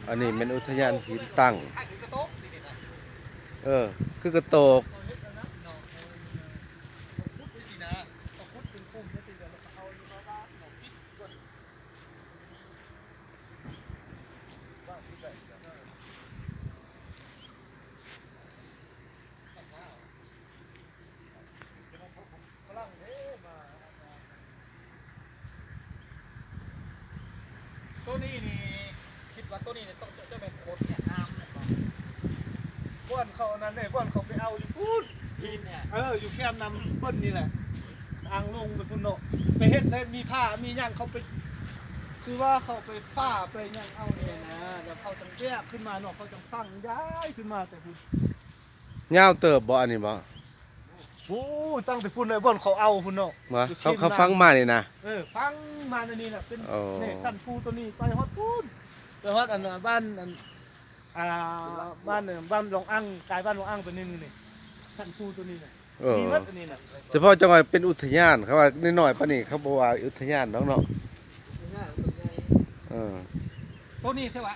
ອັນນີ້ແມ່ນອຸທະຍານຫີນຕັ້ງ ເອີ ຄືກະໂຕກ. ໂຕນີ້ນີ້ ຄິດວ່າໂຕນີ້ນີ້ຕ້ອງ ຈະແມ່ນໂຄດຫວຽດນາມແມ່ນບໍ່? ບ່ອນເຂົາອັນນັ້ນເດ້ ບ່ອນເຂົາໄປເອົາຢູ່ພຸ້ນ ຫີນແທ້ ເອີ ຢູ່ແຄມນ້ຳເພິ່ນນີ້ແຫຼະ ທາງລົງໄປພຸ້ນເນາະ ໄປເຮັດໄດ້ ມີຜ້າມີຫຍັງ ເຂົາໄປ ຄືວ່າເຂົາໄປຟ້າໄປຫຍັງເອົານີ້ນະ ແລ້ວເຂົາຈັ່ງແບກຂຶ້ນມາເນາະ ເຂົາຈັ່ງສັ່ງຍ້າຍຂຶ້ນມາແຕ່ພຸ້ນ. ຍາວເຕີບບໍ່ອັນນີ້ບໍ່? ໂອ້ ຕັ້ງແຕ່ພຸ້ນເລີຍ ບ່ອນເຂົາເອົາພຸ້ນເນາະ ວ່າ ຢູ່ ເຂົາ ເຂົາຝັງມານີ້ນະ ເອີ ຝັງມາອັນນີ້ນະ ເປັນ ໂອ້ ນີ້ ຊັ້ນພູໂຕນີ້ໄປຮອດພຸ້ນ ໄປຮອດອັນ ບ້ານອັນ ອ່າ ບ້ານ ບ້ານຫຼວງອັງ ກາຍບ້ານຫຼວງອັງໄປນີ້ ນີ້ ຊັ້ນພູໂຕນີ້ນະ ເອີ ມີໝົດອັນນີ້ນະ ສະເພາະຈັ່ງວ່າເປັນອຸທະຍານ ເຂົາວ່ານ້ອຍໆປານນີ້ ເຂົາບໍ່ວ່າອຸທະຍານດອກເນາະ ເອີ ໂຕນີ້ແທ້ວະ.